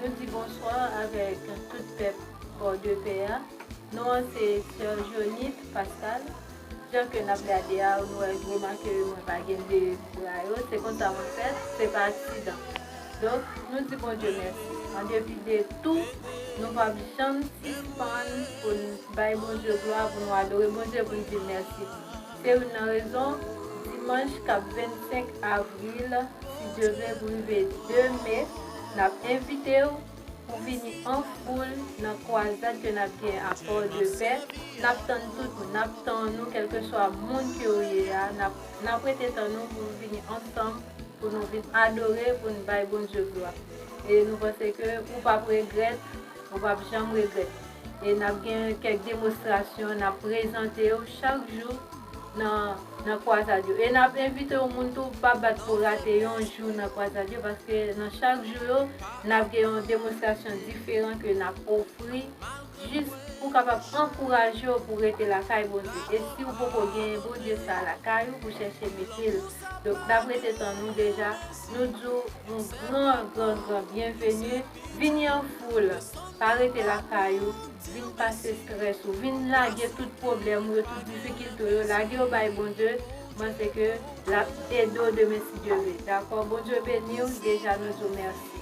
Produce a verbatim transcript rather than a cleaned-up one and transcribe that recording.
Nou di bonswa avèk tout pèp Port de Paix a. Non an se Sè Jonith Pascal. Jan ke n ap gade a, nou wè, remake mwen pa gen de bra yo, se konsa mwen fèt, se pa aksidan. Donk, nou di Bondye mèsi. An depi de tou, nou p ap janm sispann pou n bay Bondye glwa, pou nou adore Bondye, pou n di mèsi. Se youn nan rezon, dimanch k ap vennsenk avril, si Dye vle, pou rive de me, n ap envite w pou vini an foul nan kwazad ke n ap gen a Port de Paix. N ap tann tout moun, n ap tann nou, kèlkeswa moun ke w ye a, n ap, n ap rete tann nou pou nou vini ansanm, pou nou vin adore, pou nou bay Bondye glwa. E nou panse ke ou p ap regrèt, ou p ap janm regrèt. E n ap gen kèk demonstrasyon, n ap prezante yo chak jou nan, nan kwazad yo. E n ap envite yon moun tou pa bat pou rate yon jou nan kwazad yo, paske nan chak jou yo, n ap gen yon demonstrasyon diferan ke n ap ofri, jis pou kapab ankouraje w pou rete lakay Bondye. E si w poko genyen Bondye sa lakay ou, pou chèche mete l. Donk, n ap rete tann nou deja. Nou di w yon gran, gran, gran byenveni. Vini an foul. Pa rete lakay ou. Vin pase estrès ou. Vin lage tout pwoblèm ou yo, tout difikilte w yo. Lage yo bay Bondye. Mwen se ke l ap ede w demen si Dye vle. Dakò? Bondye beni w. Deja, nou di w mèsi.